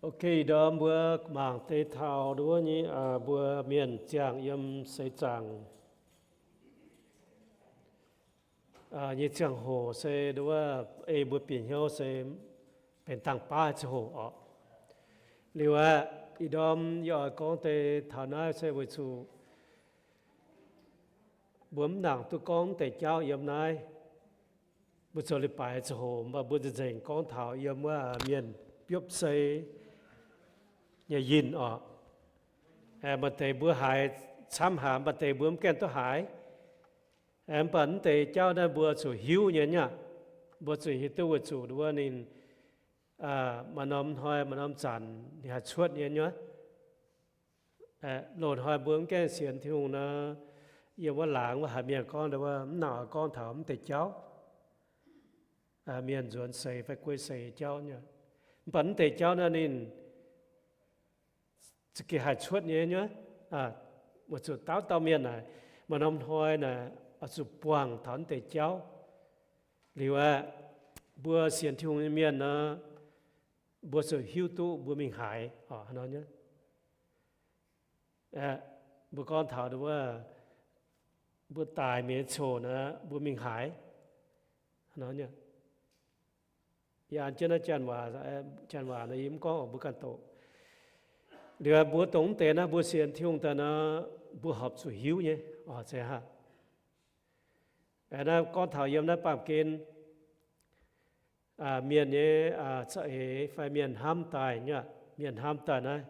Ok, ih ndorm mbuo mangc deix taux nduov nyei, mbuo mienh ziangh yiem seix zaangc nyei ziangh hoc se nduov, ei mbuo bieqc hnyouv se benx dangh baav ziangh hoc orqc. Liuz aqv, ih ndorm yie oix gorngv deix taux naaiv se weic zuqc mbuo mv nangc duqv gorngv mv deix jauv yiem naaiv. Mbuo zoux leiz-baaix ziangh hoc, mv baac mbuo nzengc gorngv taux yiem wuov mienh biopv sei nyei yinh orqc. Maaih deix mbuo haiz camv haic, maaih deix mbuo mv gaengh duqv haiz. Mv baac mv deix jauv naaiv mbuo zuqc hiuv nyei nyei aqv. Mbuo zuqc hiuv duqv weic zuqc wuov ninh maaih norm hnoi maaih norm zanc ninh haih cuotv nyei nyei. Loz-hnoi mbuo mv gaengh sienx Tin-Hungh nor, yiem wuov laangz wuov haiz mienh gorngv mv nangc oix gorngv taux mv deix jauv, mienh nzuonx seix fai guei seix nyei jauv nyei. Mv baac mv deix jauv naaiv ninh za'gengh haih cuotv nyei nyei. Weic zuqc dauh dauh mienh naaic maaih norm hnoi naaic oix zuqc buangh taux mv deix jauv. Liuz aqv, mbuo sienx Tin-Hungh nyei mienh nor, mbuo zuqc hiuv duqv mbuo mingh haaix orqc, hnangv nor nyei. Mbuo gorngv taux wuov mbuo daic mingh nyei coc naaic mbuo mingh haaix, hnangv nor nyei. Yie an jienv naaiv janx waac, janx waac nor yie mv gorngv oc, mbuo ganh doqc. Liuz mbuo dongh mv deix naaiv mbuo sienx Tin-Hungh daaih nor, mbuo horpc zuqc hiuv nyei oc, zeiz haac. Naaiv gorngv taux yiem naaiv baamh gen mienh nyei za'eix fai mienh hnamv daaih nyei, mienh hnamv daaih naaiv,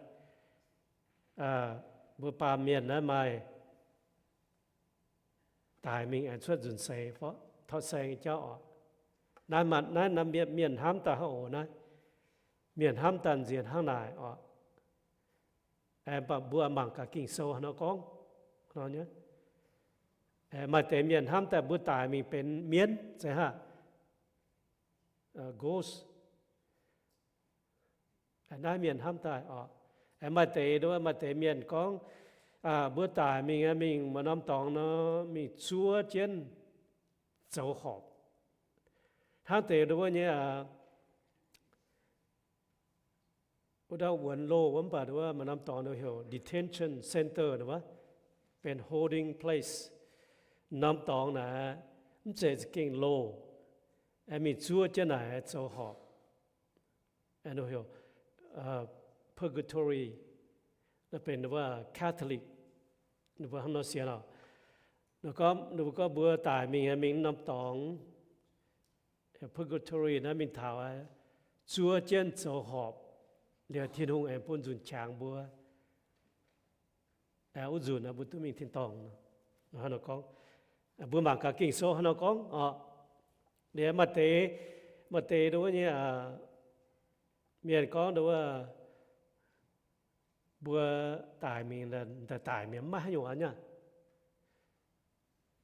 mbuo baamh mienh naaiv maaih daic mingh aengx cuotv nzunc seix fai taux saeng nyei jauv oc. Naaiv maaih naaiv mienh hnamv daaih haaix oc naaiv, mienh hnamv daaih nziex hnangv naaic oc. Mv baac mbuo mangc gaax Ging-Sou haaix nor gorngv, hnangv nor nyei. Maaih deix mienh hnamv daaih mbuo daic mingh benx mienv, zeiz haac, ghost. Naaiv mienh hnamv daaih oc. Maaih deix, maaih deix mienh gorngv, mbuo daic mingh, mingh maaih norm dorngx nor, mingh zuov jienv zoux horpc. Hnangv deix nduov nyei, wuov dauh wuonx loh wuov, mv baac nduov maaih norm dorngx nduov heuc detention center nduov, benx holding place. Norm dorngx naaic mv zeiz za'gengh loh, mingh zuov jienv naaic zoux horpc. Nduov heuc purgatory, benx nduov Catholic, nduov hnangv nor sienx oc. Nduov gorngv mbuo daic mingh, mingh norm dorngx, purgatory naaiv mingh taux, zuov jienv zoux horpc, liuz Tin-Hungh aengx bun nzunc qangx mbuo. Wuov nzunc mbuo duqv mingh tin-dorngh. Hnangv nor gorngv, mbuo mangc gaax Ging-Sou hnangv nor gorngv oc. Liuz maaih deix, maaih deix nduov nyei mienh gorngv nduov, mbuo daic mingh, daaih daic mingh mv maaih haaix nyungc aqv nyei.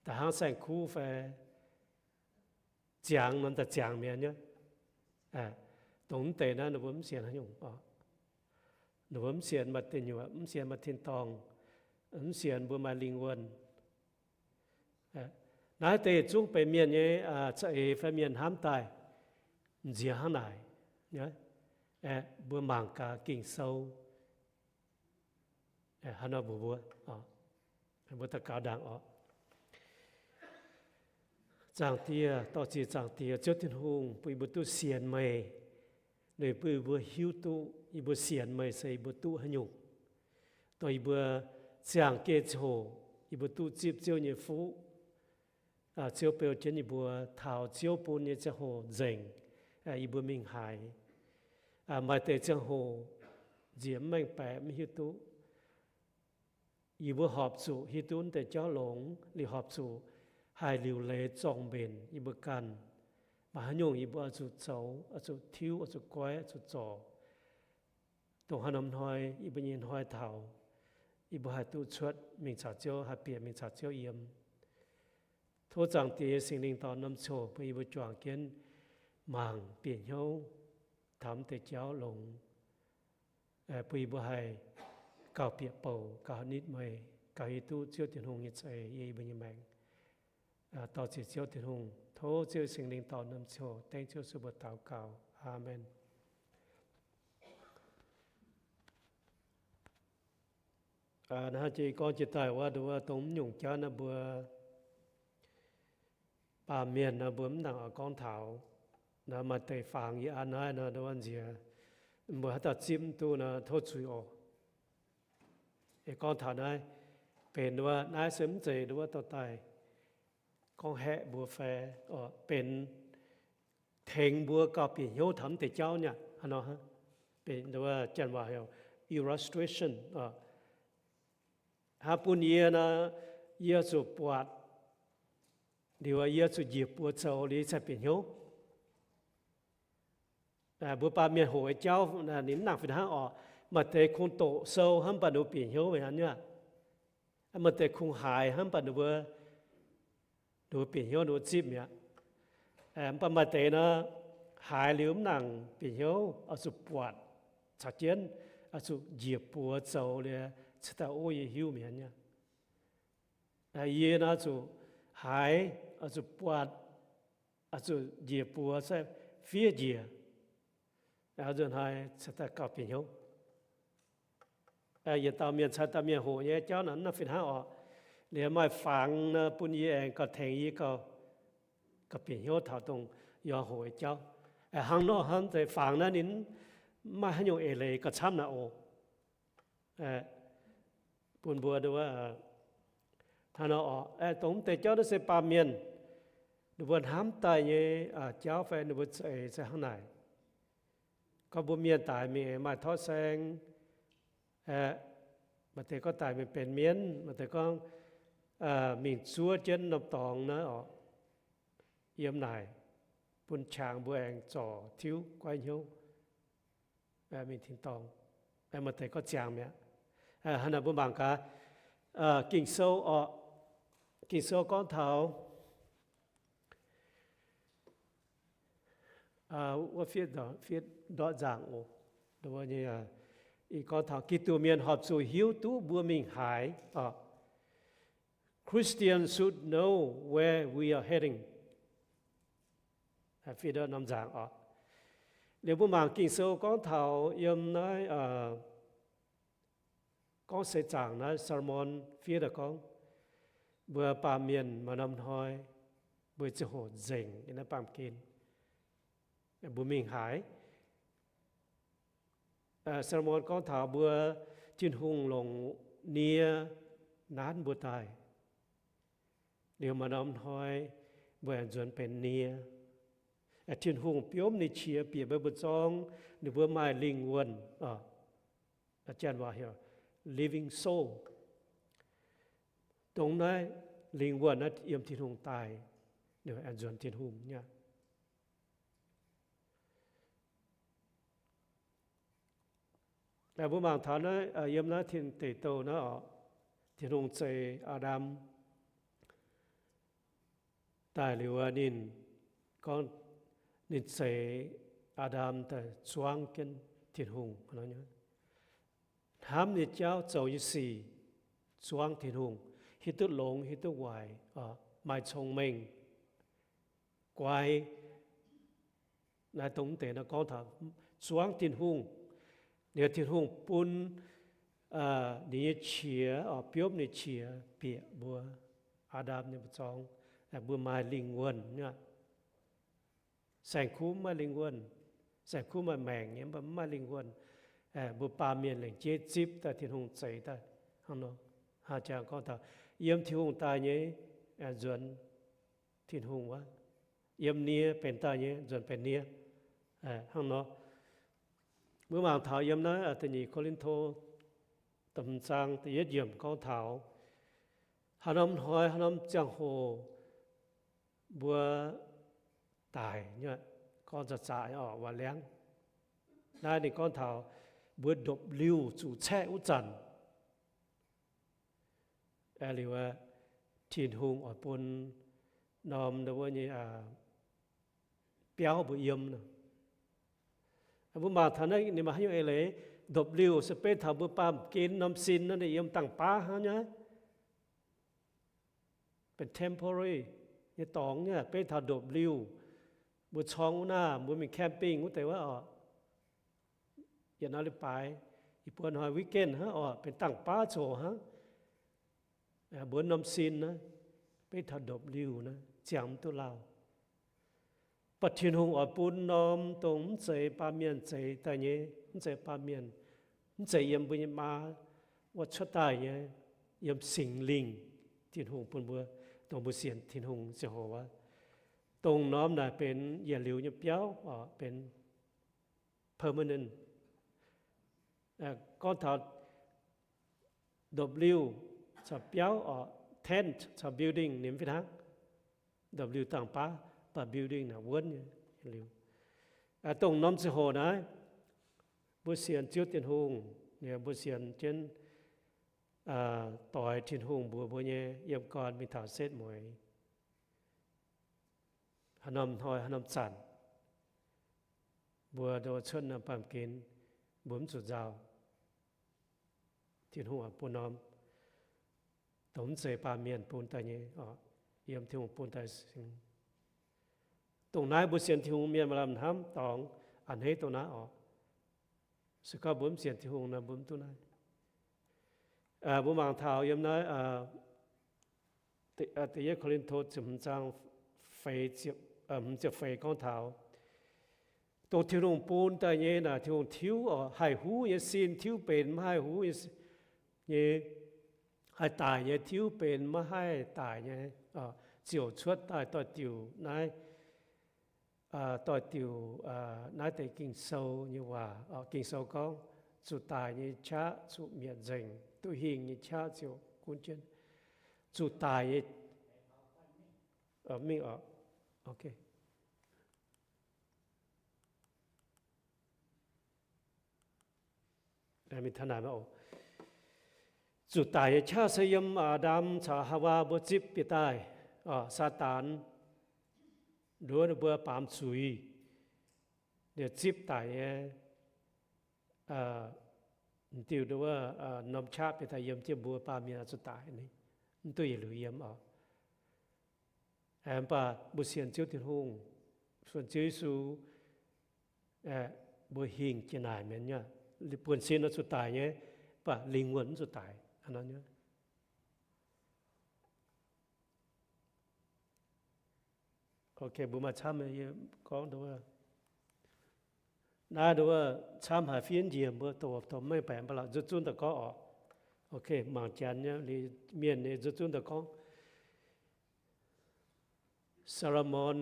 Da'hnangv saeng-kuv fai ziangx nor daaih ziangx mi'aqv nyei. Dongh mv deix naaiv ninh mbuo mv sienx haaix nyungc oc. Ninh mbuo mv sienx maaih deic nyuoqc, mv sienx maaih tin-dorngh, mv sienx mbuo maaih lingh wuonh. Naaiv deix zungv benx mienh nyei za'eix fai mienh hnamv daaih nziex hnangv naaic. Mbuo mangc gaax Ging-Sou hnangv nor mbuox mbuo. Mbuo daux gaux ndaangc oc. Zaangc Diex, dorh ziex zaangc Diex, Ziouv Tin-Hungh, bun yie mbuo duqv sienx meih, bun yie mbuo hiuv duqv, yie mbuo sienx meih se yie mbuo duqv haaix nyungc. Dongh yie mbuo ziangh geh ziangh hoc yie mbuo duqv zipv Ziouv nyei fuqv, Ziouv beu jienv yie mbuo taux Ziouv bun nyei ziangh hoc nzengc, yie mbuo mingh haaix. Maaih deix ziangh hoc nziex mv mengh baeqc, mv hiuv duqv. Yie mbuo horpc zuqc hiuv duqv deix jauv longx, liuz horpc zuqc haih liuc leiz zorng-mbenc yie mbuo ganh. Maaih haaix nyungc yie mbuo oix zuqc zoux, oix zuqc tiuv, oix zuqc goiv, oix zuqc zorc. Dongh haaix norm hnoi yie mbuo nyei hnoi taux, yie mbuo haih duqv cuotv mingh caux Ziouv, haih bieqc mingh caux Ziouv yiem. Tov Zaangc Diex Singx Lingh dorh norm ziangh hoc bun yie mbuo juangc jienv mangc, bieqc hnyouv taux mv deix jauv longx, bun yie mbuo haih gauh bieqc bouc, gauh nitv meih, gauh hiuv duqv Ziouv Tin-Hungh nyei za'eix yiem yie mbuo nyei maengc. Dorh ziex Ziouv Tin-Hungh, tov Ziouv Singx Lingh dorh norm ziangh hoc dengv Ziouv Yesu mbuo daux gaux. Aamen. Naaiv jiex gorngv jiex daaih wuov, nduov dongh mv nyungc jauv naaiv mbuo baamh mienh nor mbuo mv nangc oix gorngv taux. Naaiv maaih deix fangx yie an naaiv nor, nduov nziex mbuo haaix dauh zipv mv duqv nor tov zuiz oc. Gorngv taux naaiv benx nduov naaiv se mv zeiz nduov dorh daaih gorngv haeqv mbuo fai benx tengx mbuo gauh bieqc hnyouv taux mv deix jauv nyei aqv. Hnangv nor, benx nduov janx waac heuc illustration. Hnangv bun yie nor, yie zuqc buatc liuz yie zuqc njiec buoz zoux liuz yie cingx bieqc hnyouv. Mbuo baamh mienh hoqc nyei jauv ninh mv nangc fih hnangv oc. Maaih deix kungx doqc sou hnangv mv baac ninh mbuo bieqc hnyouv aqv. Maaih deix kungx haiz hnangv mv baac ninh mbuo, ninh mbuo bieqc hnyouv, ninh mbuo zipv mi'aqv. Mv baac maaih deix nor, haiz liuz mv nangc bieqc hnyouv, oix zuqc buatc caux jienv, oix zuqc njiec buoz zoux liuz cingx daaih ov yie hiuv mi'aqv. Yie nor zuqc haiz, oix zuqc buatc, oix zuqc njiec buoz, fiev njiec, nzuonx hnoi cingx daaih gauh bieqc hnyouv. Yietc dauh mienh caux dauh mienh hoqc nyei jauv naaiv fih hnangv oc. Liuz maaih fangx nor bun yie aengx gauh tengx yie gauh, gauh bieqc hnyouv taux dongh yie hoqc nyei jauv. Hnangv nor hnangv deix fangx naaiv ninh mv maaih haaix nyungc eix leiz gauh camv naaic oc. Bun mbuo nduov hnangv nor oc. Dongh mv deix jauv naaiv se baamh mienh ninh mbuo hnamv daaih nyei jauv fai ninh mbuo za'eix se hnangv naaic. Gorngv mbuo mienh daic mingh aengx maaih torqv saeng, maaih deix gorngv daic mingh benx mienv, maaih deix gorngv mingh zuov jienv norm dorngx naaiv oc. Yiem naaic bun qangx mbuo aengx zorc tiuv goiv hnyouv mingh tin-dorngh. Maaih deix gorngv ziangx mi'aqv. Hnangv naaic mbuo mangc gaax Ging-Sou oc. Ging-Sou gorngv taux wuov fiev, fiev ndortv nzaangc oc. Ih gorngv taux Giduc mienh horpc zuqc hiuv duqv mbuo mingh haaix oc. Christians should know where we are heading. Fiev ndortv norm nzaangc oc. Liuz mbuo mangc Ging-Sou gorngv taux yiem naaiv gorngv seix zaangc naaiv Saa^lo^morn fiev daaih gorngv, mbuo baamh mienh maaih norm hnoi mbuo ziangh hoc nzengc yiem naaiv baamh gen, mbuo mingh haaix. Saa^lo^morn gorngv taux mbuo, Tin-Hungh longc nie nanv mbuo daaih. Liuz maaih norm hnoi mbuo aengx nzuonx benx nie. Tin-Hungh biomv ninh qiex bieqc mbuo mbu'zorng, ninh mbuo maaih lingh wuonh, janx waac heuc living soul. Dongh naaiv lingh wuonh naaiv yiem Tin-Hungh daaih, ninh aengx nzuonx Tin-Hungh nyei aqv. Mbuo mangc taux naaiv, yiem naaiv Tin Deic Douh naaiv oc, Tin-Hungh zeix Aa^ndam daaih liuz, ninh gorngv ninh zeix Aa^ndam daaih zuangv jienv Tin-Hungh, hnamv nyei jauv, zoux nyei sic zuangv Tin-Hungh, hiuv duqv longx hiuv duqv waaic, maaih cong-mengh, guai. Naaiv dongh mv deix nor gorngv taux zuangv Tin-Hungh. Liuz Tin-Hungh bun ninh nyei qiex, biomv ninh nyei qiex bieqc mbuo, Aa^ndam nyei mbu'zorng, mbuo maaih lingh wuonh nyei aqv. Saeng-kuv mv maaih lingh wuonh. Saeng-kuv maaih maengc nyei, mv baac mv maaih lingh wuonh. Mbuo baamh mienh lengc jeiv zipv daaih Tin-Hungh zeix daaih hnangv nor. Hnangv jangx gorngv taux yiem Tin-Hungh daaih nyei nzuonx Tin-Hungh wuov, yiem nie benx daaih nyei nzuonx benx nie, hnangv nor. Mbuo mangc taux yiem naaiv da'nyeic Ko^lin^to da'hmz zaang da'yietv yiemc gorngv taux haaix norm hnoi, haaix norm ziangh hoc mbuo daic nyei, gorngv zaqc zaqc nyei oc, waac liangv. Naaiv ninh gorngv taux mbuo ndopv-liuh zuqc caeqv wuov zanc, liuz, Tin-Hungh oix bun norm wuov nyei biauv mbuo yiem nor. Mbuo mangc taux naaiv ninh maaih haaix nyungc eix leiz, ndopv-liuh se beiv taux mbuo baamh gen norm sin nor ninh yiem dangh baav hnangv nyei, benx temporary nyei dorngx nyei. Beiv taux ndopv-liuh, mbuo corng wuov naaiv, mbuo mingh camping wuov deix wuov oc, yietc norm leiz-baaix, Ih buo hnoi weekend hnangv oc, benx dangh baav zoqc hnangv. Mbuo norm sin naaiv, beiv taux ndopv-liuh naaiv ziangh mv duqv lauh. Mv baac Tin-Hungh oix bun norm dongh mv zeiz baamh mienh zeix daaih nyei, mv zeiz baamh mienh, mv zeiz yiem mbuo nyei maa wuov cuotv daaih nyei, yiem Singx Lingh, Tin-Hungh bun mbuo, dongh mbuo sienx Tin-Hungh ziangh hoc wuov. Dongh norm naaic benx yietc liuz nyei biauv oc, benx permanent. Gorngv taux ndopv-liuh caux biauv oc, tent caux building ninh mv fih hnangv. Ndopv-liuh dangh baav, mv baac building naaic wuonv nyei liuz. Dongh norm ziangh hoc naaiv, mbuo sienx Ziouv Tin-Hungh, mbuo sienx jienv doix Tin-Hungh mbuox mbuo nyei yiem gorn mingh taux setv mueiz. Haaix norm hnoi haaix norm zanc, mbuo cuotv norm baamh gen, mbuo mv zuqc nzauh. Tin-Hungh oix bun norm dongh mv zeiz baamh mienh bun daaih nyei oc, yiem Tin-Hungh bun daaih singx. Dongh naaiv mbuo sienx Tin-Hungh mienh maaih lamh hnamv dorngx a'hneiv dongh naaiv oc. Se gorngv mbuo mv sienx Tin-Hungh nor, mbuo mv duqv naaiv. Mbuo mangc taux yiem naaiv Da'yietv Ko^lin^to ziepc hmz zaang feix, hmz ziepc feix gorngv taux dongh Tin-Hungh bun daaih nyei naaic, Tin-Hungh tiuv oc, haih huv nyei sin tiuv benx maiv haih huv nyei, nyei, haih daic nyei tiuv benx maiv haih daic nyei, ziouc cuotv daaih doix-diuc naaiv, doix-diuc naaiv deix Ging-Sou nyei waac. Ging-Sou gorngv, zuqc daic nyei qaqv zuqc mietc nzengc, duqv hingh nyei qaqv ziouc gunv jienv. Zuqc daic nyei, mingh oc, ok. Zuqc daic nyei qaqv se yiem Aa^ndam caux Haawaa mbuo zipv bieqc daaih, Saadaan nduov ninh mbuo baamz zuiz, ninh zipv daic nyei, m'diuh nduov norm qaqv bieqc daaih yiem jienv mbuo baamh mienh oix zuqc daic, mv duqv yietc liuz yiem oc. Mv baac mbuo sienx Ziouv Tin-Hungh, sienx Ziouv Yesu, mbuo hingh jiex naaic mi'aqv. Buonv sin oix zuqc daic nyei, mv baac lingh wuonh mv zuqc daic. Ok, mbuo maaih camv, yie gorngv nduov, naaiv nduov camv haic fiev njiec mbuo doqc doqc maiv baengc mv baac la'nzuqc zunv daaih gorngv oc. Ok, mangc janx nyei mienh nyei nzuqc zunv daaih gorngv, Saa^lo^morn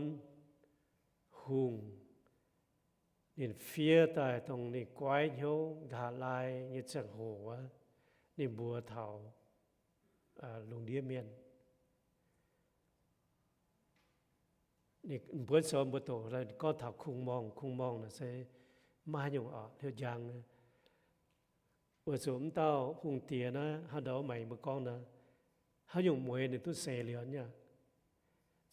Hungh ninh fiev daaih dongh ninh goiv hnyouv nqa'haav laai nyei ziangh hoc wuov, ninh mbuox taux lungh ndiev mienh. Ninh buonv sou mbuo doqc gorngv taux kungx-morngh. Kungx-morngh naaic se maiv haaix nyungc oc, hnyouv njang. Weic zuqc mv dauh hungh diex naaiv, hnangv ndau maengx mbuo gorngv naaiv, haaix nyungc mueiz ninh duqv seix liuz nyei.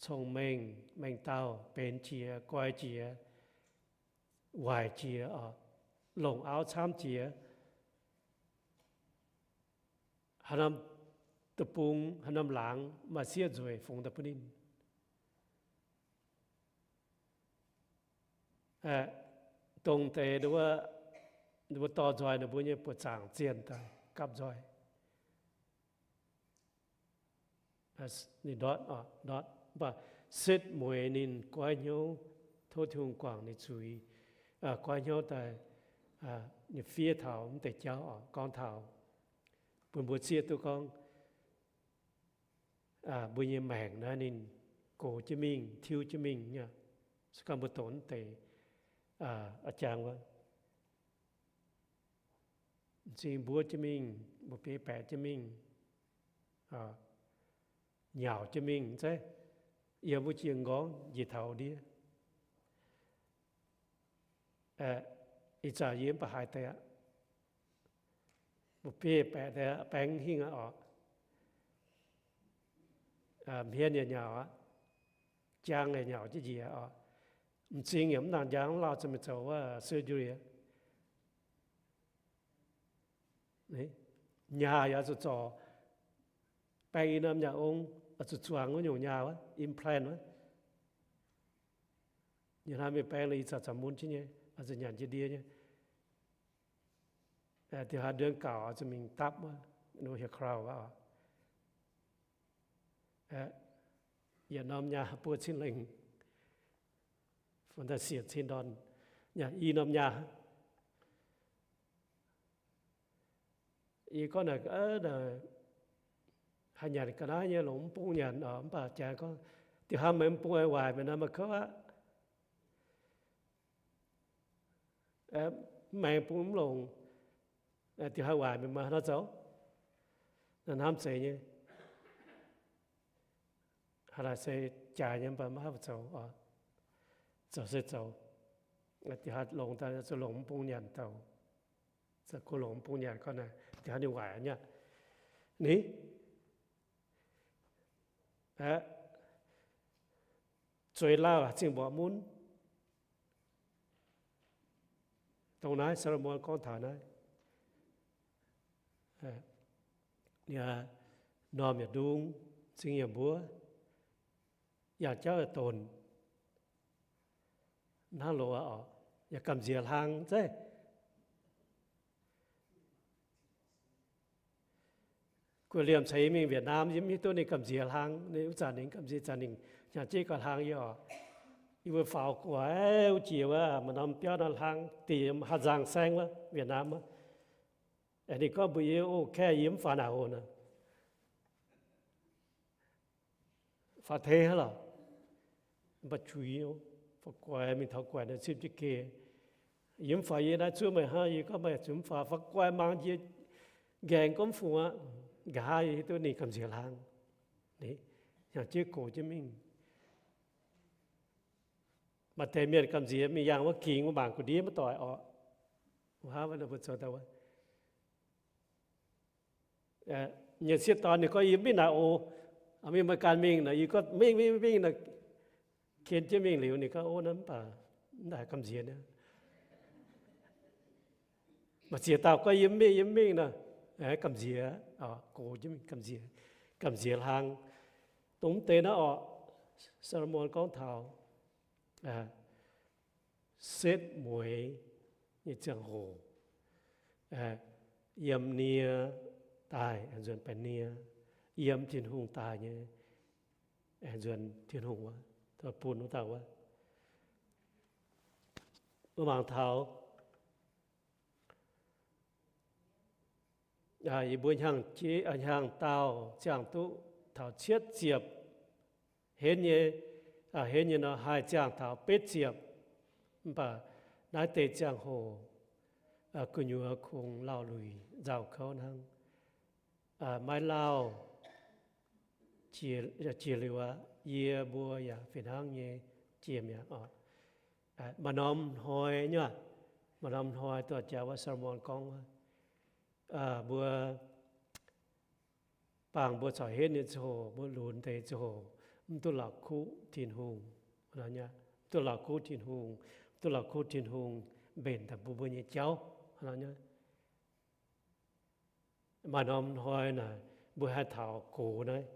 Cong-mengh, mengh dauh, benx jiex, guai jiex, waaic jiex, longc auv camv jiex, haaix norm deic-bung, haaix norm laangz maaih sieqv nzueic fungx daaih bun ninh. Dongh deix ninh mbuo dorh nzoih ninh mbuo nyei buoqc zaangc zienh daaih gapv nzoih. Ninh ndortv, ndortv, mv baac setv mueiz ninh goiv hnyouv, tov Tin-Hungh guangc ninh zuiz, goiv hnyouv daaih, ninh fiev taux mv deix jauv oc, gorngv taux bun mbuo zieqv duqv gorngv mbuo nyei maengc naaiv ninh gox jienv mingh, tiuv jienv mingh nyei. Se gorngv mbuo doqc mv deix, a'jangv wuov, m'zing mbuov jienv mingh, mbuo biei baeqc jienv mingh, nyauc jienv mingh, zeiz, yiem wuov jiex m'nqorngv njiec taux ndiev. Ih zanc yie mv baac haiz deix aqv. Mbuo biei baeqc deix aqv, baengh hingh aqv oc. Hmien yaac nyauc aqv. Jaang yaac nyauc jienv njiec oc. M'zing yaac mv nangc njang, mv lauh, zuqc mingh zoux wuov surgery aqv. Nyaah yaac zuqc zorc, baeng i norm nyaah ong, zuqc zuangx wuov nyungc nyaah wuov, implant wuov. Yie hnamv mingh baeng lorqc, ih zanc zanc mun jienv nyei, zuqc nyanc jienv ndie nyei. Diuh hlaax nduonx gauc zuqc mingh dapv wuov, nu hieh klau wuov. Yietc norm nyaah buo cin lengh, fun daaih siec cin ndorn, i norm nyaah. Yie gorngv naaic, haih nyanc ga'naaiv nyei, longc mv bung nyanc oc. Mv baac jaax gorngv, diuh hlaax meih mv bung waaic, meih naaiv maaih kouv aqv. Mv maengx bung mv longc, diuh hlaax waaic meih maaih haaix nor zoux? Naaiv hnamv zeiz nyei. Haaix laaic se jaaix nyei mv baac maiv haih zoux, zoux se zoux. Diuh hlaax longx daaih zuqc longc mv bung nyanc douc. Zoux kungx longc mv bung nyanc gorngv naaic, diuh hlaax ninh waaic nyei. Ni zueiz lauh zingh mborqv mun. Dongh naaiv Saa^lo^morn gorngv taux naaiv, normh yietc ndung, zingh yietc mbuov, yangh jauv yietc donc, hnangv loz oc, yaac gamh nziex hlang zeiv. Gu'liemh ceix mingh Việt Nam, yie mv hiuv duqv ninh gamh nziex hlang. Ninh wuov zanc ninh gamh nziex, zanc ninh hnyangx-jeiv gauh hlang yie oc. Yie mbuo faaux gu'nguaaic wuov jiex wuov, maaih norm biauv nor hlang, dingc haaix nzangc saeng wuov, Việt Nam wuov. Ninh gorngv mbuox yie, O, kaeqv, yie mv faaux naaic oc nor. Faaux tengx hnangv lorqc. Mv baac juix, faaux guaix mingh taux guaix nor cipv jienv geh. Yie mv faaux yie naaiv zuov meih hnangv. Yie gorngv meih zuqc mv faaux, faaux guaix mangc jiex nqaengc gorngv fungc aqv. Nqa'haav yie hiuv duqv ninh gamh nziex hlang. Hnyangx-jeiv gox jienv mingh. Maaih deix mienh gamh nziex mingh yangh wuov gingx wuov mangc gu'ndiev maiv doic orqc. Hnangv wuov mbuo zoux daaih wuov, nyei sieqv dorn ninh gorngv, Yie mv mingh naaic oc. Mingh meih ganh mingh naaic. Yie gorngv, Mingh, mingh, mingh naaic. Ken jienv mingh liuz ninh gorngv, O, naaiv mv baac mv haiz gamh nziex niaa. Maaih ziex dauh gorngv, Yie mv mingh, yie mv mingh naaic. Gamh nziex, gox jienv mingh gamh nziex, gamh nziex hlang. Dongh mv deix naaiv orqc, Saa^lo^morn gorngv taux setv mueiz nyei ziangh hoc, yiem nie daaih aengx nzuonx baeqc nie, yiem Tin-Hungh daaih nyei aengx nzuonx Tin-Hungh wuov, bun wuov dauh wuov. Mbuo mangc taux yie mbuo hnyangx-jeiv, hnyangx-daauh ziangh duqv taux cietv ziepc, henv nyei, henv nyei nor haih ziangh taux betv ziepc. Mv baac naaiv deix ziangh hoc gu'nyuoz kungx lauh luic nzauh kouv hnangv. Maiv lauh jiex liuz aqv, yie mbuo yaac fih hnangv nyei jiex mi'aqv oc. Maaih norm hnoi nyei, maaih norm hnoi dorh jaax wuov Saa^lo^morn gorngv wuov, mbuo bangc mbuo corc henv nyei ziangh hoc, mbuo lunx deix ziangh hoc, mv duqv la'kuqv Tin-Hungh. Mv duqv la'kuqv Tin-Hungh, mv duqv la'kuqv Tin-Hungh mbenc daaih bun mbuo nyei jauv. Maaih norm hnoi naaic mbuo haih taux gox naaiv.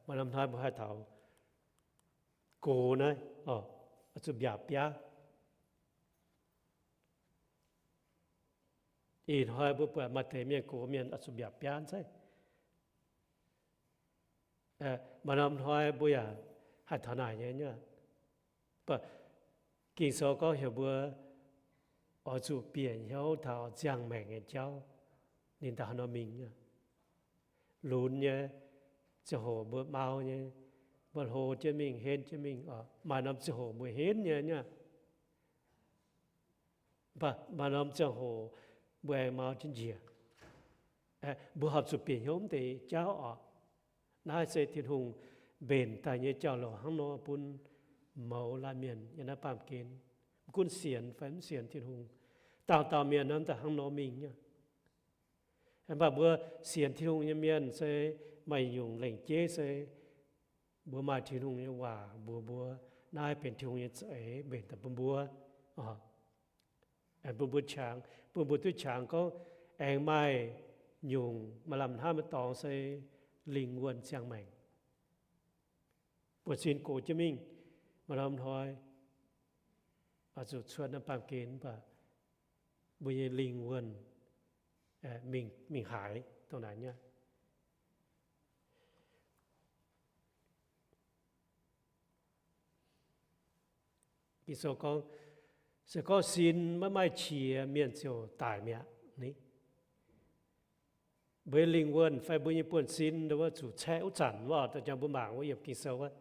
Maaih norm hnoi mbuo haih taux gox naaiv, oix zuqc mbiaauc biaav. Ih hnoi mbuo buatc maaih deix mienh gox mienh oix zuqc mbiaauc biaav zeiv. Maaih norm hnoi mbuo yaac haih taux naaic nyei. Mv baac Ging-Sou gorngv heuc mbuo oix zuqc bieqc hnyouv taux ziangh maengc nyei jauv, ninh daaih haaix nor mingh. Lunx nyei ziangh hoc mbuo mau nyei, mbuo hlo jienv mingh, henv jienv mingh oc. Maaih norm ziangh hoc mbuo henv nyei nyei. Mv baac maaih norm ziangh hoc mbuo aengx mau jienv njiec. Mbuo horpc zuqc bieqc hnyouv mv deix jauv oc. Naaiv se Tin-Hungh mbenc daaih nyei jauv-louc hnangv nor bun mouz laanh mienh yiem naaiv baamh gen, mv gunv sienx fai mv sienx Tin-Hungh, dauh dauh mienh nor daaih hnangv nor mingh nyei. Mv baac mbuo sienx Tin-Hungh nyei mienh se maaih nyungc lengc jeiv se mbuo maaih Tin-Hungh nyei waac mbuox mbuo, naaiv benx Tin-Hungh nyei za'eix mbenc daaih bun mbuo, bun mbuo qangx, bun mbuo duqv qangx gorngv aengx maaih nyungc maaih lamh hnamv nyei dorngx se lingh wuonh ziangh maengc. Buonv-sin gox jienv mingh, maaih norm hnoi oix zuqc cuotv naaiv baamh gen, mv baac mbuo nyei lingh wuonh mingh haaix dongh naaic nyei. Ging-Sou gorngv, se gorngv sin maiv maaih qiex, mienh ziouc daic mi'aqv. Mbuo nyei lingh wuonh fai mbuo nyei buonv-sin wuov zuqc caeqv wuov zanc wuov, da'jangx mbuo mangc wuov yiemc Ging-Sou wuov,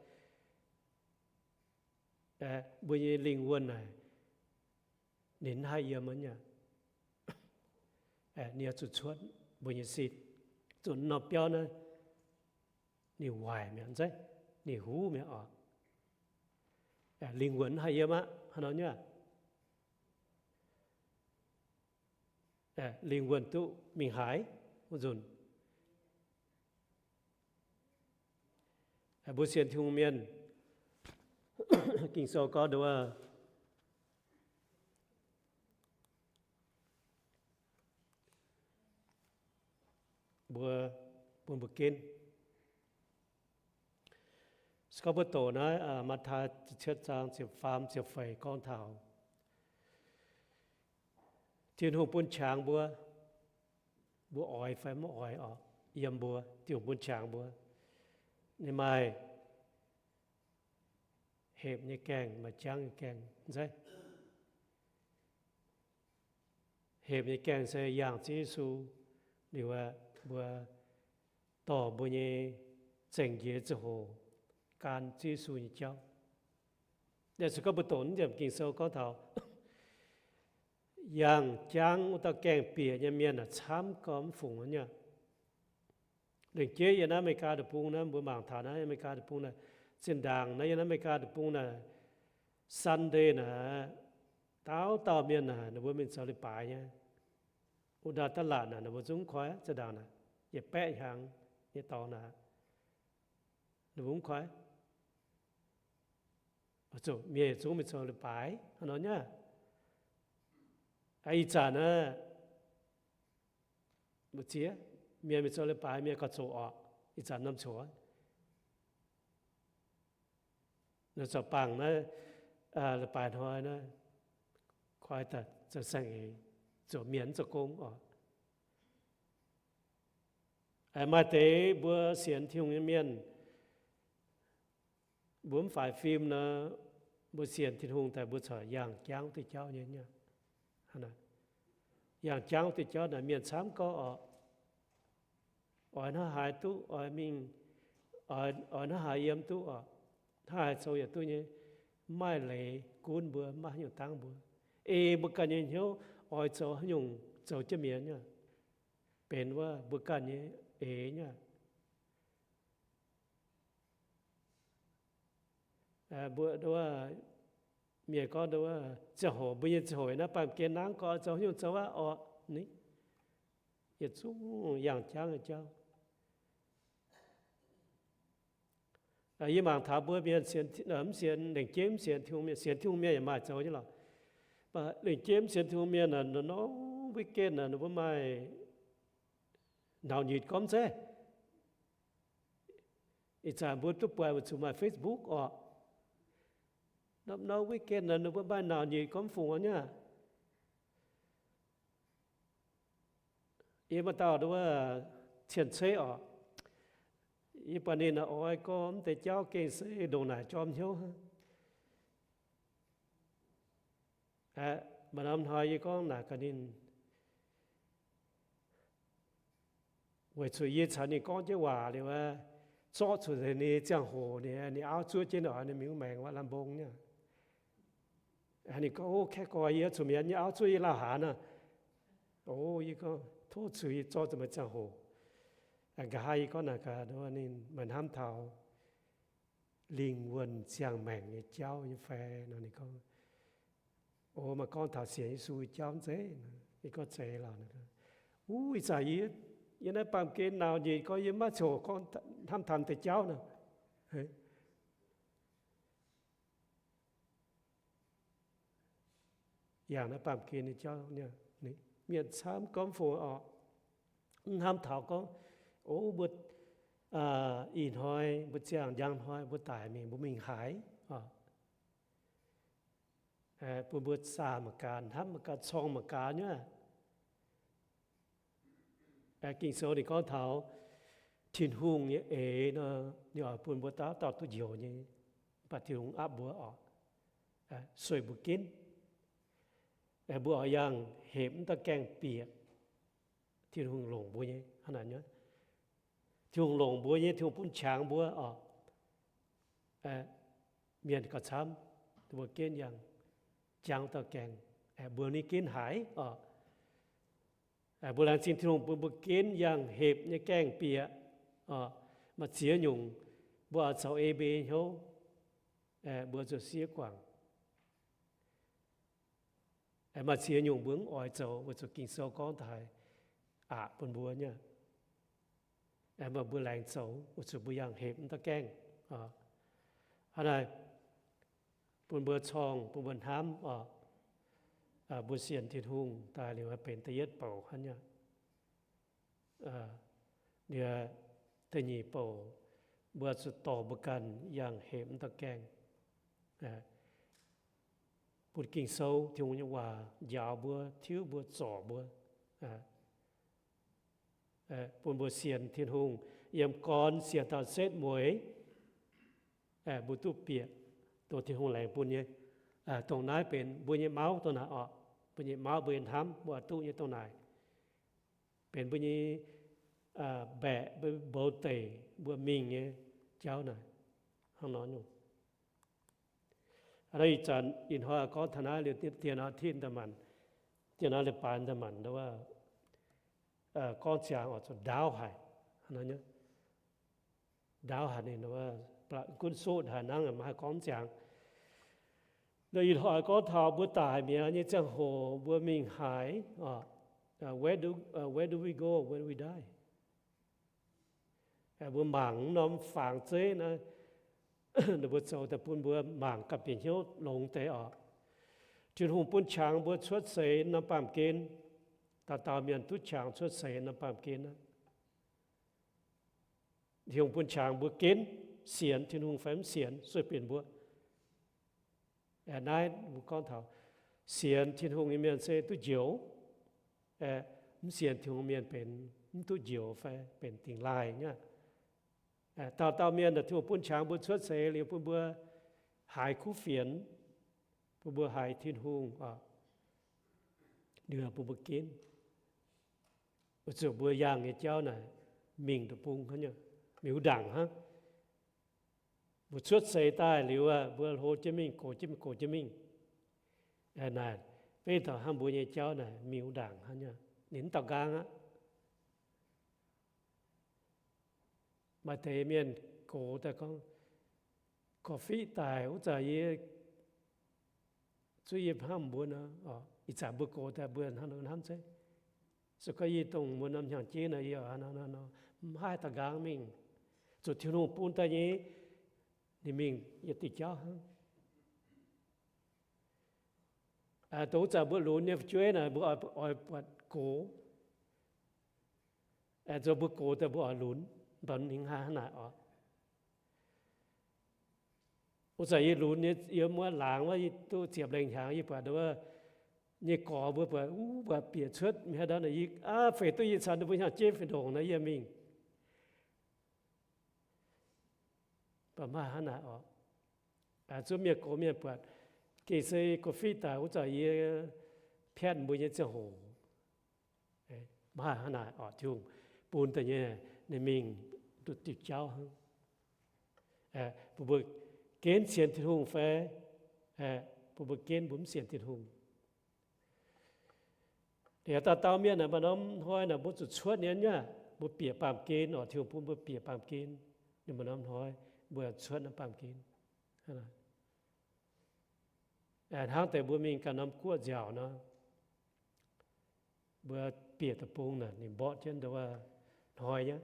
mbuo nyei lingh wuonh naaic ninh maiv haih yiem aqv. Ninh oix zuqc cuotv mbuo nyei sin, zuqc norm biauv naaiv ninh waaic mi'aqv, ninh huv mi'aqv oc. Lingh wuonh maiv haih yiem aqv, hnangv nor nyei. Lingh wuonh duqv mingh haaix wuov nzunc, mbuo sienx Tin-Hungh mienh, Ging-Sou gorngv nduov, mbuo, bun mbuo ginv. Se gorngv mbuo doqc naaiv Matv^taai ziepc cietv zaang ziepc faam ziepc feix gorngv taux Tin-Hungh bun qangx mbuo, mbuo oix fai maiv oix oc, yiem mbuo. Tin-Hungh bun qangx mbuo, ninh maaih hepc nyei gaengh, maaih jangv nyei gaengh, zeiz? Hepc nyei gaengh se yangh Ziouv Yesu liuz, mbuo dorh mbuo nyei zengc njiec ziangh hoc gan Ziouv Yesu nyei jauv. Yaac se gorngv mbuo doqc naaiv yiemc Ging-Sou gorngv taux yangh jangv wuov dauh gaengh bieqc nyei mienh aah, camv gormx fungc nyei. Lengc jeiv yiem naaiv Aa^me^li^gaa Deic-Bung naaiv, mbuo mangc taux naaiv Aa^me^li^gaa Deic-Bung naaiv, zinh ndaangc naaiv yiem naaiv Aa^me^li^gaa Deic-Bung naaiv, Sunday naaic, dauh dauh mienh naaic ninh mbuo mingh zoux leiz-baaix nyei. Wuov ndaauv da'laatc naaic ninh mbuo zungv mv koi, zinh ndaangc naaic yietc baeqv hnyangx nyei dorngx naaic, ninh mbuo mv koi. Zuqc mienh yietc zungv mingh zoux leiz-baaix hnangv nor nyei. Ih zanc naaiv mbu'ziex mienh mingh zoux leiz-baaix, mienh gauh zoqc orqc. Ih zanc norm coc nor, zorc bangc naaiv leiz-baaix hnoi naaiv, koi daaih zoux saeng-eix, zoux mienh mv zoux gong orqc. Maaih deix mbuo sienx Tin-Hungh nyei mienh, mbuo mv faix fim nor, mbuo sienx Tin-Hungh daaih mbuo corc yangh jangv wuov diuh jauv nyei. Yangh jangv wuov diuh jauv naaic mienh camv gorngv orqc, oix hnangv haaix duqv, oix mingh, oix hnangv haaix yiem duqv orqc, hnangv haaix zoux yaac duqv nyei. Mv maaih leiz gunv mbuo, mv maaih haaix nyungc dangv mbuo. Ei mbuo ganh nyei hnyouv oix zoux haaix nyungc zoux jienv mi'aqv nyei. Benx wuov mbuo ganh nyei eix nyei. Mbuo, mienh gorngv, ziangh hoc, mbuo nyei ziangh hoc naaiv baamh gen nangv gorngv zoux haaix nyungc zoux aqv orqc. Yietc zungv yangh jangv nyei jauv. Yie mangc taux mbuo mienh mv sienx, lengc jeiv mv sienx Tin-Hungh mienh, sienx Tin-Hungh mienh yaac maaih zoux nyei lorqc. Lengc jeiv mv sienx Tin-Hungh mienh naaic, norm-norm weekend naaic ninh mbuo maaih naux nyitc gormx zeiv. Ih zanc mbuo duqv buatc weic zuqc maaih Facebook orqc. Norm-norm weekend naaic ninh mbuo maaih naux nyitc gormx fungc nyei. Yie maaih dauh wuov cien-ceqv orqc, yie buatc ninh oix gorngv mv deix jauv gengh se ndongc naaic jorm hnyouv. Maaih norm hnoi yie gorngv naaic gaax ninh, weic zuqc yie caux ninh gorngv jienv waac liuz, zorqv zuqc ninh nyei ziangh hoc, ninh, ninh auv zuov jienv oix ninh mingh maengx wuov lamh mbong nyei. Ninh gorngv, O, kaeqv gorx, yie zuqc mienh nyei auv zuov yie lauh haaix nor. O, yie gorngv, Tov zuqc yie zorqv zuqc meih ziangh hoc. Nqa'haav yie gorngv naaic gaax ninh, meih hnamv taux lingh wuonh ziangh maengc nyei jauv nyei fai? Nor ninh gorngv, O, meih gorngv taux sienx Yesu nyei jauv zeiz? Yie gorngv, Zeiz lorqc. Wuov ih zanc yie, yie naaiv baamh gen naux nyitc gorngv yie maiv ziouc gorngv hnamv taux deix jauv nor. Yangh naaiv baamh gen nyei jauv, mienh camv gormx fungc orqc, mv hnamv taux gorngv, O, mbuo ih hnoi mbuo ziangh, njang hnoi mbuo daic mingh, mbuo mingh haaix? Bun mbuo zaah mangc gaax, hnamv mangc gaax, corng mangc gaax nyei. Ging-Sou ninh gorngv taux Tin-Hungh nyei eix nor, ninh oix bun mbuo dauh dauh duqv njoux nyei, mv baac Tin-Hungh aapv mbuo oc, sueih mbuo ginv. Mbuo oix yangh hepc mv daaih gaengh bieqc Tin-Hungh longc mbuo nyei hnangv naaic. Tin-Hungh longc mbuo nyei, Tin-Hungh bun qangx mbuo oc. Mienh gauh camv, mbuo ginv yangh jangx dauh gaengh, mbuo ninh ginv haiz oc. Mbuo laengz zingh Tin-Hungh bun mbuo ginv yangh hepc nyei gaengh bieqc oc. Maaih ziex nyungc mbuo oix zoux ei mbei hnyouv, mbuo zuqc siev guangc. Maaih ziex nyungc mbuo mv oix zoux weic zuqc Ging-Sou gorngv daaih aqc bun mbuo nyei. Mv baac mbuo laengz zoux weic zuqc mbuo yangh hepc mv daaih gaengh. Hnangv naaic, bun mbuo corngh, bun mbuo hnamv oc. Mbuo sienx Tin-Hungh daaih liuz benx da'yietv bouc hnangv nyei. Liuz da'nyeic bouc, mbuo zuqc dorh mbuo ganh yangh hepc mv daaih gaengh, bun Ging-Sou, Tin-Hungh nyei waac njaaux mbuo, tiuv mbuo, zorc mbuo, bun mbuo sienx Tin-Hungh yiem gorn sienx taux setv mueiz, mbuo duqv bieqc dongh Tin-Hungh laengz bun nyei. Dongh naaiv benx mbuo nyei mauv dongh naaic oc. Mbuo nyei mauv, mbuo nyei hnamv, mbuo oix duqv nyei dongh naaic benx mbuo nyei mbaeqc, mbuo mbouv deic, mbuo mingh nyei jauv naaic. Hnangv nor nyungc. Ih zanc ih hnoi gorngv taux naaiv liuz, diex nor tin daaih manc, diex nor leiz-baaix daaih manc, gorngv ziangx oix zuqc ndaauv haic. Ndaauv haic ninh, gunv soqv haic hnangv, maiv haih gorngv ziangx. Ih hnoi gorngv taux mbuo daic mi'aqv nyei ziangh hoc mbuo mingh haaix? Where do we go when we die? Mbuo mangc norm fangx zeiv naaiv, ninh mbuo zoux daaih bun mbuo mangc gaax bieqc hnyouv longx deix oc. Tin-Hungh bun qangx mbuo cuotv seix norm baamh gen. Dauh dauh mienh duqv qangx cuotv seix norm baamh gen aqv. Tin-Hungh bun qangx mbuo ginv sienx Tin-Hungh fai mv sienx, sueih binc mbuo. Naaiv mbuo gorngv taux sienx Tin-Hungh nyei mienh se duqv njoux. Mv sienx Tin-Hungh mienh benx mv duqv njoux fai benx dingx laaih nyei. Dauh dauh mienh Tin-Hungh bun qangx mbuo cuotv seix liuz bun mbuo haiz kuv fienx, bun mbuo haiz Tin-Hungh, liuz bun mbuo ginv, weic zuqc mbuo yangh nyei jauv naaic mingh deic-bung hnangv, miuc ndaangc hnangv. Mbuo cuotv seix daaih liuz, mbuo hlo jienv mingh, gox jienv mingh, gox jienv mingh. Naaic, beiv taux hnangv mbuo nyei jauv naaic miuc ndaangc hnangv, ninh mv daux nqaang aqv. Maaih deix mienh gox daaih gorngv, korv-fiqv daic wuov zanc yie zuov yie hnamv mbuo nor, ih zanc mbuo gox daaih mbuo hnangv nor hnamv zeiv. Se gorngv yie dongh mbuo norm hnyangx-jeiv nor, yie mv haih daux nqaang mingh. Zuqc Tin-Hungh bun daaih nyei, ninh mingh yietc diuh jauv hnangv. Dongh wuov zanc mbuo lunx nyei fu'jueiv naaic, mbuo oix buatc gox, zoux mbuo gox daaih mbuo oix lunx, mv baac ninh hnangv naaic oc. Wuov zanc yie lunx nyei, yiem wuov laangz wuov, yie duqv ziepc lengh hnyangx, yie buatc wuov nyei gorx mbuo buatc, wuov, buatc bieqc cuotv mingh haaix ndau naaic, yie aav feix duqv yie caux ninh mbuo hnyangx-jeiv fih ndongc naaiv yie mingh. Mv baac mv haih hnangv naaic oc. Zuov mienh gox mienh buatc, gengh se korv-fiqv daic wuov zanc yie piatv mbuo nyei ziangh hoc. Mv haih hnangv naaic oc. Tin-Hungh bun daaih nyei, ninh mingh nduqc diuh jauv hnangv. Bun mbuo genv sienx Tin-Hungh fai bun mbuo genv mbuo mv sienx Tin-Hungh. Liuz dauh dauh mienh naaic, maaih norm hnoi naaic mbuo zuqc cuotv nyei nyei, mbuo bieqc baamh gen oc. Tin-Hungh bun mbuo bieqc baamh gen, ninh maaih norm hnoi mbuo cuotv naaiv baamh gen. Hnangv deix mbuo mingh ganh norm guoqv nziaauc nor, mbuo bieqc deic-bung naaic ninh mborqv jienv nduov hnoi nyei.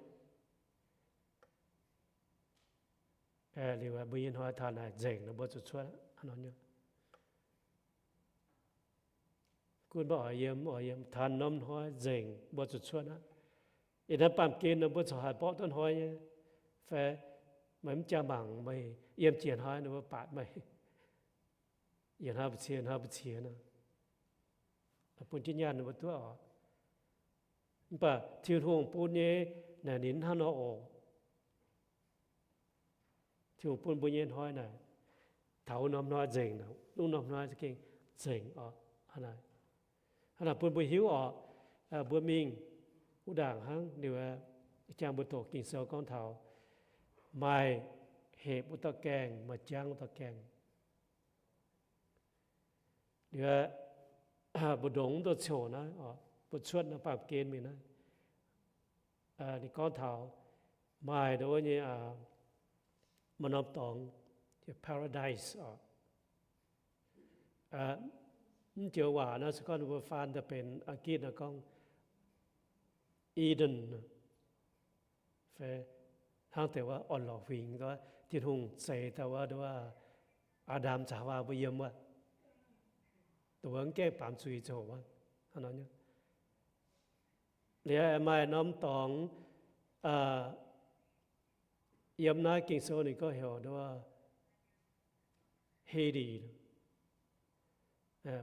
Liuz mbuo nyei hnoi taux naaic nzengc nor mbuo zuqc cuotv hnangv nor nyei. Gunv mbuo oix yiem, oix yiem taux norm hnoi nzengc mbuo zuqc cuotv aqv. Ih hnoi baamh gen nor mbuo corc haih mborqv duqv hnoi nyei fai? Meih mv jaa mangc meih yiem jiex hnoi nor mbuo baatc meih, yietc hnoi mbu'ziex, hnoi mbu'ziex nor, bun jienv nyaanh ninh mbuo duqv oc. Mv baac Tin-Hungh bun nyei naaic ninh hnangv nor oc. Tin-Hungh bun mbuo nyei hnoi naaic, taux wuov norm hnoi nzengc, wuov norm hnoi za'gengh nzengc oc. Hnangv naaic bun mbuo hiuv oc. Mbuo mingh wuov ndaangc hnangv liuz, jangx mbuo doqc Ging-Sou gorngv taux maaih hepc wuov dauh gaengh, maaih jangv wuov dauh gaengh. Liuz, mbuo ndongc wuov douz-coc naaiv, mbuo cuotv naaiv baamh gen mingh naaiv, ninh gorngv taux maaih ndongc wuov nyei, maaih norm dorngx, Paradise oc. Mv joux waac naaiv se gorngv mbuo faan daaih benx Aa^gitv naaiv gorngv Eden, fai hnangv deix wuov orn-lorqc huingx, Tin-Hungh zeix daaih wuov, Aa^ndam caux Haawaa mbuo yiem wuov, dongh wuov mv gaengh baamz zuiz zoqc wuov. Liuz maaih norm dorngx yiem naaiv Ging-Sou ninh gorngv heuc nduov Hades.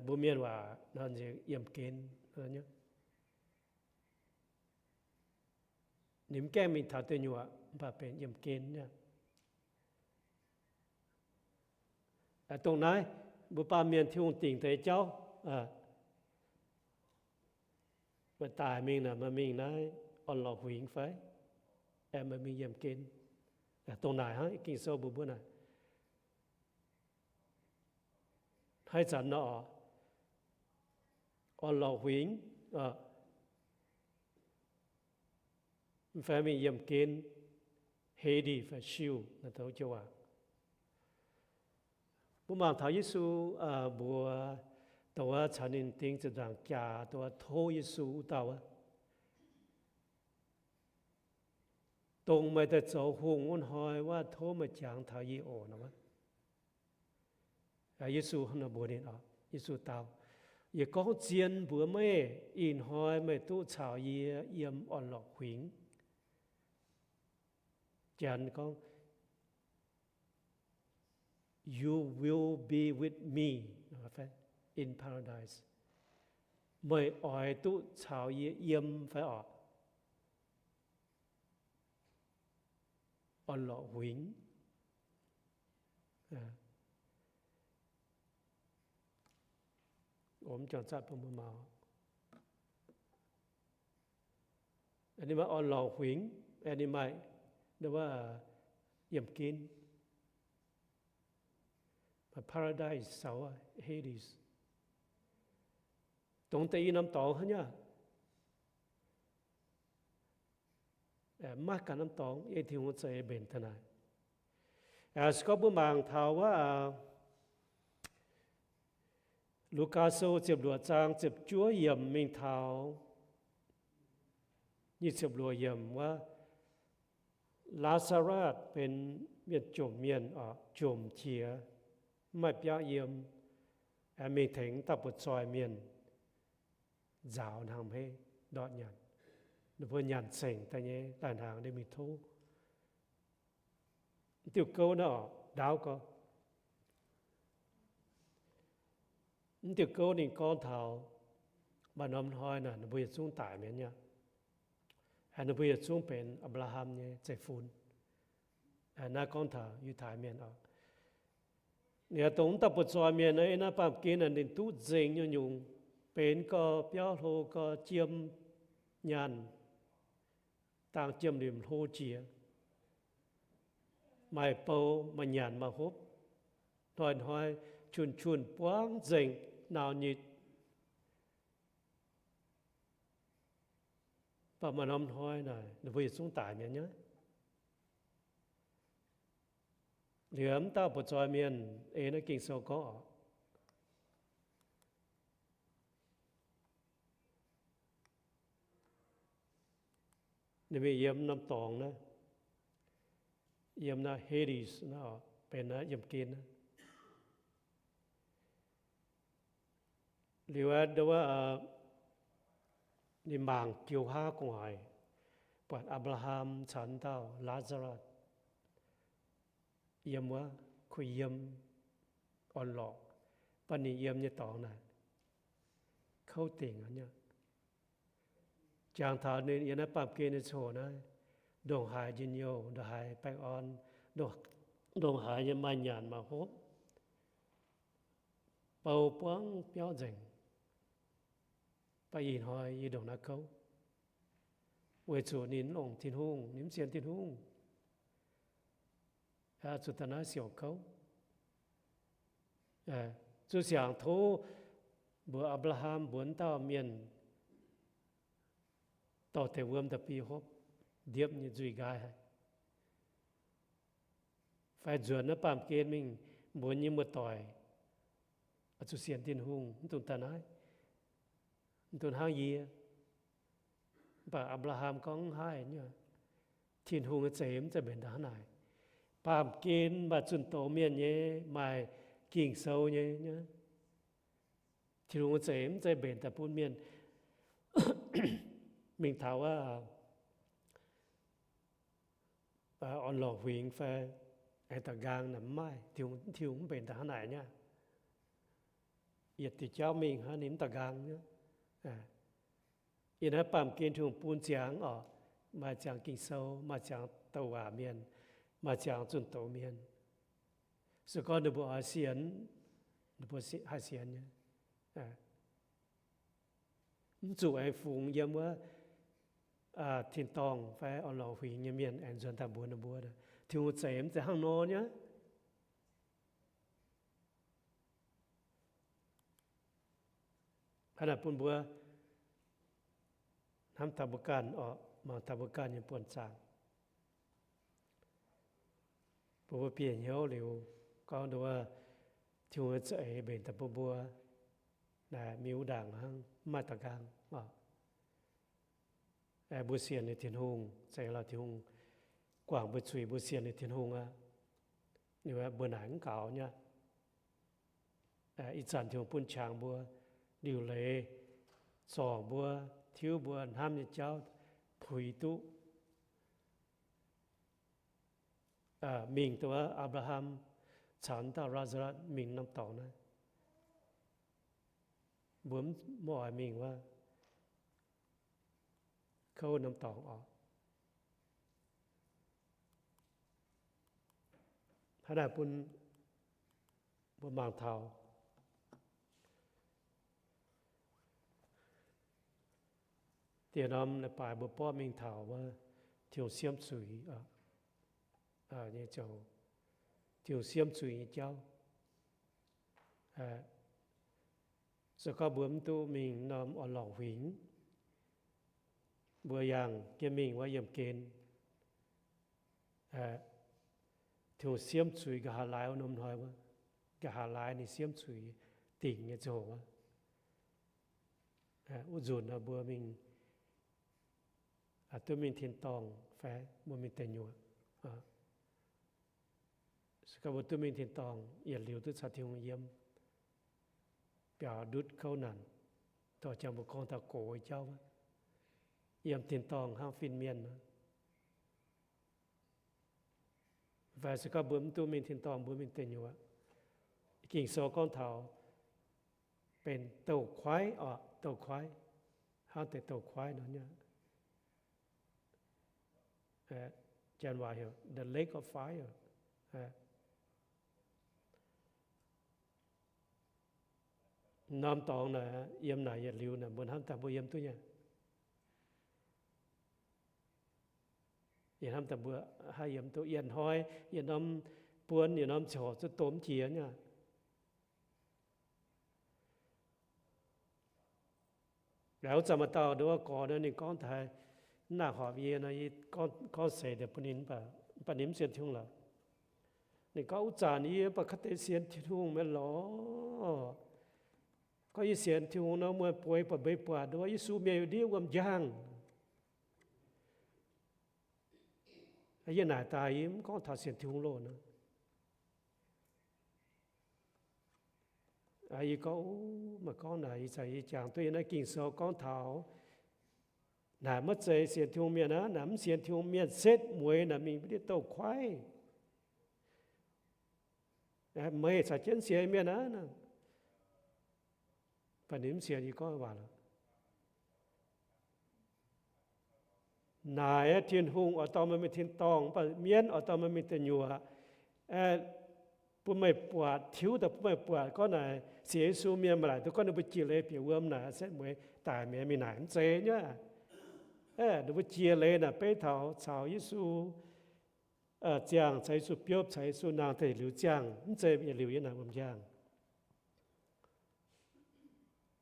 Mbuo mienh waac nor nziex yiemh gen. Ninh mv gaengh mingh taux deic nyuoqc, mv baac benx yiemh gen aqv. Dongh naaiv mbuo baamh mienh Tin-Hungh dingc deix jauv, meih daic mingh naaic, meih mingh naaiv orn-lorqc huingx fai, aengx meih mingh yiemh gen. Dongh naaic hnangv Ging-Sou mbuox mbuo naaic. Haaix zanc nor, orn-lorqc huingx, mv fai mingh yiemh gen, Hades fai Sheol naaiv douc joux waac. Mbuo mangc taux Yesu mbuox dongh wuov caux ninh dingc ziepc nzaangc jaax dongh wuov tov Yesu wuov dauh wuov, dongh meih daaih zoux hungh wuov hnoi wuov, tov meih jangx taux yie oc nor wuov. Yesu hnangv naaiv mbuox ninh oc. Yesu dau, Yie gorngv zien mbuox meih, ih hnoi meih duqv caux yie yiem orn-lorqc huingx. Janx gorngv, You will be with me in paradise. Meih oix duqv caux yie yiem fai orqc? Orn-lorqc huingx. Ninh maaih orn-lorqc huingx, ninh maaih yiemh gen, maaih paradise caux Hades. Dongh deix i norm dorngx hnangv nyei. Maiv ganh norm dorngx, ei Tin-Hungh za'eix mbenc daaih naaic. Se gorngv mbuo mangc taux wuov Lugaa Sou ziepc luoqc zaang ziepc juov yiemc mingh taux nyic ziepc luoqc yiemc wuov, Laa^saa^latv benx mienh jomc mienh oc, jomc qiex, mv maaih biauv yiem, mingh tengx dauh butv-zoih mienh nzaaux hnaangx-hmeiv ndortv nyanc. Ninh mbuo nyanc cengx daaih nyei, daaih hnaangx ninh mingh tov. Diuh gouv naaiv oc, ndaauv gorx. Mv diuh gouv ninh gorngv taux maaih norm hnoi naaic ninh mbuo yietc zungv daic mi'aqv. Ninh mbuo yietc zungv benx Apc^laa^ham nyei zeiv-fun. Naaiv gorngv taux Yiutai Mienh oc. Liuz dongh wuov dauh butv-zoih mienh naaiv, naaiv baamh gen naaic ninh duqv nzengc nyungc-nyungc, benx gau, biauv hlo gau, jiem nyaanh, dangh jiem-limc hlo jiex, maaih bou, maaih nyanc, maaih hopv, hnoi-hnoi, qun-qun buangv nzengc, nauc nyitc. Mv baac maaih norm hnoi naaic ninh mbuo yietc zungv daic mi'aqv nyei. Liuz wuov dauh butv-zoih mienh, ei naaiv Ging-Sou gorngv oc, ninh mingh yiem norm dorngx naaiv, yiem naaiv Hades naaiv oc, benx naaiv yiemh gen naaiv. Liuz wuov, ninh mangc joux haav gu'nguaaic, buatc Apc^laa^ham caux dauh Laa^saa^latv yiem wuov, kuh yiem orn-lorqc, mv baac ninh yiem nyei dorngx naaic kouv dingc aqv nyei. Jangx taux ninh yiem naaiv baamh gen nyei ziangh hoc naaiv, ndongc haaix njien-youh, ndongc haaix baengh orn, ndongc haaix nyei maaih nyanc maaih hopv, bou buangv biauv nzengc. Mv baac ih hnoi yie ndongc naaiv kouv, weic zuqc ninh mv longc Tin-Hungh, ninh mv sienx Tin-Hungh. Zuqc daaih naaiv siouc kouv. Zuqc siangx tov mbuox Apc^laa^ham mbuox dauh mienh dorh deix wuom da'bi hopv, ndiepv nyei nzuih nqaai haic. Fai nzuonx naaiv baamh gen mingh mbuox nyei muoz-doic, zuqc sienx Tin-Hungh, mv dungx daaih naaiv, mv dungx hnangv yie. Mv baac Apc^laa^ham gorngv mv haih nyei. Tin-Hungh nyei zeix mv zeiz mbenc daaih hnangv naaic. Baamh gen maaih zunh doz mienh nyei, maaih Ging-Sou nyei. Tin-Hungh nyei zeix mv zeiz mbenc daaih bun mienh. Mingh taux wuov orn-lorqc huingx fai aengx da'nqaang naaic mv maaih, Tin-Hungh mv mbenc daaih hnangv naaic nyei. Yietc diuc jauv mingh hnangv ninh mv da'nqaang nyei. Yiem naaiv baamh gen Tin-Hungh bun ziangx oc, maaih ziangx Ging-Sou, maaih ziangx douc waac mienh, maaih ziangx zunh doz mienh. Se gorngv ninh mbuo oix sienx, ninh mbuo haih sienx nyei. Mv zuqc aengx fungx yiem wuov tin-dorngh fai orn-lorqc huingx nyei mienh aengx nzuonx daaih mbuox ninh mbuo, Tin-Hungh zeix mv zeiz hnangv nor nyei. Hnangv naaic bun mbuo hnamv taux mbuo ganh oc, mangc taux mbuo ganh nyei buonv-zaangc. Bun mbuo bieqc hnyouv liuz gorngv nduov, Tin-Hungh nyei za'eix mbenc daaih bun mbuo naaic miuc ndaangc hnangv, mv maaih da'nqaang oc. Mbuo sienx ninh Tin-Hungh, zeix lorz Tin-Hungh guangc mbuo zuiz, mbuo sienx ninh Tin-Hungh aqv. Ninh mbuo naaic mv gaux nyei. Ih zanc Tin-Hungh bun qangx mbuo, liuc leiz zorngc mbuo, tiuv mbuo hnamv nyei jauv puix duqv. Mingh duqv Apc^laa^ham caux dauh Laa^saa^latv mingh norm dorngx naaiv. Mbuo mv oix mingh wuov kouv norm dorngx oc. Hnangv naaic bun mbuo mangc taux dieh norm leiz-baaix mbuo borqv mingh taux wuov Tin-Hungh siemv zuiz nyei ziouc, Tin-Hungh siemv zuiz nyei jauv. Se gorngv mbuo mv duqv mingh norm orn-lorqc huingx, mbuo yangh jienv mingh wuov yiemh gen, Tin-Hungh siemv zuiz nqa'haav laai wuov norm hnoi wuov, nqa'haav laai ninh siemv zuiz dingc nyei ziangh hoc wuov, wuov nzunc nor mbuo mingh duqv mingh tin-dorngh fai mbuo mingh deic nyuoqc. Se gorngv mbuo duqv mingh tin-dorngh, yietc liuz duqv caux Tin-Hungh yiem, biaux ndutv kouv naanc, dorh jangx mbuo gorngv taux gox jauv wuov, yiem tin-dorngh hnangv fin-mienh nor. Fai se gorngv mbuo mv duqv mingh tin-dorngh, mbuo mingh deic nyuoqc, Ging-Sou gorngv taux benx douz-kuaaiv oc, douz-kuaaiv, hnangv deix douz-kuaaiv nor nyei. Janx waac heuc the lake of fire. Norm dorngx naaic, yiem naaic yietc liuz naaic, mbuo hnamv daaih mbuo yiem duqv nyei. Yie hnamv daaih mbuo haih yiem duqv. Yietc hnoi, yietc norm buonc, yietc norm ziangh hoc zuqc domh jiex nyei. Laaix wuov zanc maaih dauh nduov gorx nor, ninh gorngv daaih mv naaic horpc yie nor, yie gorngv seix deix bun ninh, mv baac ninh mv sienx Tin-Hungh lorqc. Ninh gorngv, wuov zanc yie mv baac kaav deix sienx Tin-Hungh mi'aqv lorqc. Gorngv yie sienx Tin-Hungh nor, muonh bueix buatc mbeix buatc nduov, Yesu mienh ndiev wuom njang. Yie naaic daaih yie mv gorngv taux sienx Tin-Hungh loh nor. Yie gorngv, maaih gorngv naaic, ih zanc yie jangx duqv yiem naaiv Ging-Sou gorngv taux naaic maiv zeiz sienx Tin-Hungh mienh aqv. Naaic mv sienx Tin-Hungh mienh setv mueiz naaic mingh mv diuh douz-kuaaiv. Meih caux jienv sienx mienh aqv. Mv baac ninh mv sienx yie gorngv waac lorqc. Naaic Tin-Hungh oix dorh meih mingh tin-dorngh, mv baac mienv oix dorh meih mingh deic nyuoqc. Bun meih buatc, tiuv daaih bun meih buatc gorngv naaic sienx Yesu mienh maaih laaic duqv gorngv ninh mbuo jiex leiz bieqc wuom naaic setv mueiz daic mi'aqv, mingh naaic mv zeiz nyei. Ninh mbuo jiex leiz naaic beiv taux caux Yesu ziangh, caux Yesu biopv, caux Yesu nangh daaih liuz ziangh, mv zeiz yietc liuz yiem naaic wuom-njang.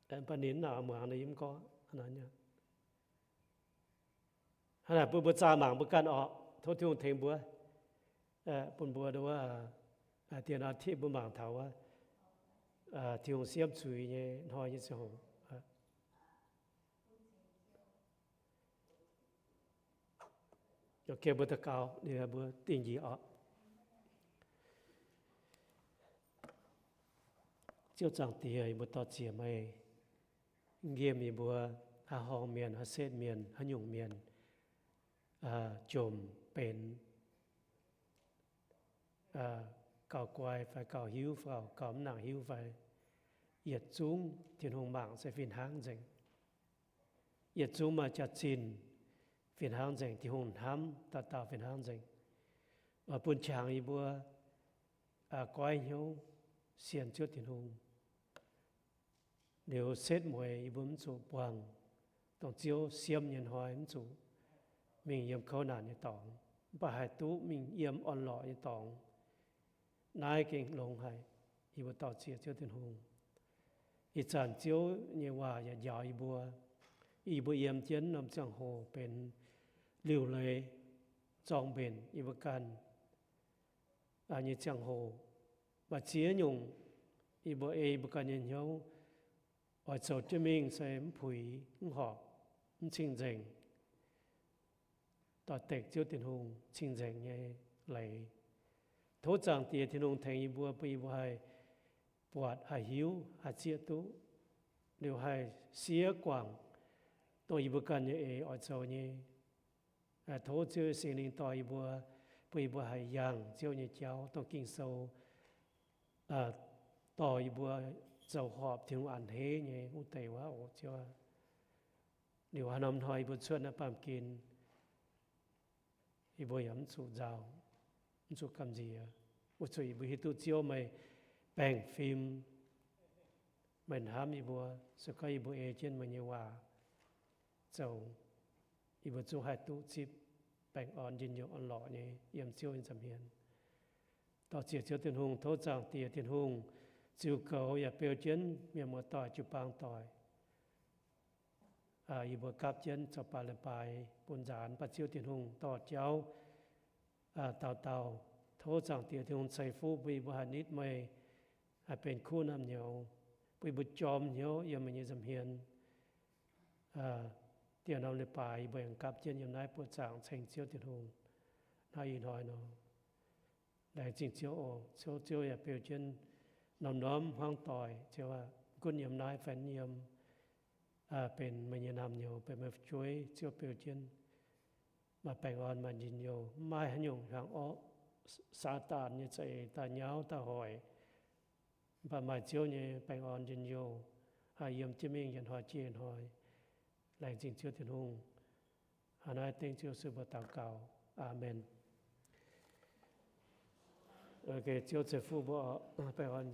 Mv baac ninh mv nangc muangx, ninh yiem gorngv hnangv naaic. Bun mbuo zaah mangc mbuo ganh orqc. Tov Tin-Hungh tengx mbuo, bun mbuo wuov, dien aa tiqv mbuo mangc taux wuov, Tin-Hungh siemv zuiz nyei hnoi nyei ziangh hoc. Mbuo daux gaux, mbuo dingh njiec orqc. Ziouv Zaangc Diex, yie mbuo dor-ziec meih, nqemh yie mbuo haaix horngh mienh, haaix setv mienh, haaix nyungc mienh, jomc benx gauh guai fai gauh hiuv fai gauh mv nangc hiuv fai, yietc zungv Tin-Hungh mangc se fih hnangv nzengc. Yietc zungv maaih jaax-zinh fih hnangv nzengc. Tin-Hungh hnamv dauh dauh fih hnangv nzengc. Oix bun qangx yie mbuo goiv hnyouv sienx Ziouv Tin-Hungh. Liuz setv mueiz yie mbuo mv zuqc buangh dongh Ziouv siemv nyei hnoi, mv zuqc mingh yiem kouv naanc nyei dorngx, mv baac haih duqv mingh yiem orn-lorqc nyei dorngx. Naaiv gengh longx haic. Yie mbuo dor-ziec Ziouv Tin-Hungh. Ih zanc Ziouv nyei waac yaac njaaux yie mbuo. Yie mbuo yiem jienv norm ziangh hoc benx liuc leiz zorng mbenc yie mbuo ganh nyei ziangh hoc. Maaih ziex nyungc yie mbuo ei yie mbuo ganh nyei hnyouv oix zoux jienv mingh se mv puix, mv horpc, mv cing-nzengc. Doix-dekc Ziouv Tin-Hungh cing-nzengc nyei leiz. Tov Zaangc Diex Tin-Hungh tengx yie mbuo, bun yie mbuo haih buatc, haih hiuv, haih zieqv duqv, liuz haih siev guangc dongh yie mbuo ganh nyei eix oix zoux nyei. Tov Ziouv Singx Lingh dorh yie mbuo, bun yie mbuo haih yangh Ziouv nyei jauv, dongh Ging-Sou dorh yie mbuo zoux horpc Tin-Hungh a'hneiv nyei wuov deix wuov oc Ziouv aac. Liuz haaix norm hnoi yie mbuo cuotv naaiv baamh gen, yie mbuo yaac mv zuqc nzauh, mv zuqc gamh nziex, weic zuqc yie mbuo hiuv duqv Ziouv meih baengh fim, meih hnamv yie mbuo, se gorngv yie mbuo ei jienv meih nyei waac zoux, yie mbuo zungv haih duqv zipv baengh orn njien-youh orn-lorqc nyei yiem Ziouv nyei nza'hmien. Dor-ziec Ziouv Tin-Hungh, tov Zaangc Diex Tin-Hungh ziux goux yaac beu jienv mienh muoz-doic jiu-baang doic. Yie mbuo gapv jienv zoux baaix leiz-baaix bun nzaanx, baac Ziouv Tin-Hungh dorh jauv dauh dauh. Tov Zaangc Diex Tin-Hungh ceix fuqv bun yie mbuo haih nitv meih, haih benx kuv naamh nyouz, bun yie mbuo jorm hnyouv yiem meih nyei nza'hmien. Dieh norm leiz-baaix yie mbuo aengx gapv jienv yiem naaiv buoqc zaangc ceng Ziouv Tin-Hungh. Naaiv ih hnoi nor, laengz zingh Ziouv oc. Ziouv, Ziouv yaac beu jienv norm-norm hmuangv doic, Ziouv aac, gunv yiem naaiv fai yiem, benx meih nyei naamh nyouz, benx meih fu'jueiv, Ziouv beu jienv. Maaih baengh orn, maaih njien-youh, mv maaih haaix nyungc hiaangx orqv, Saadaan nyei za'eix daaih nyauv daaih hoic. Mv baac maaih Ziouv nyei baengh orn njien-youh haih yiem jienv mingh yietc hnoi jiex hnoi. Laengz zingh Ziouv Tin-Hungh. Hnangv naaiv dengv Ziouv Yesu mbuox daux gaux. Aamen. Ziouv ceix fuqv mbuo baengh orn.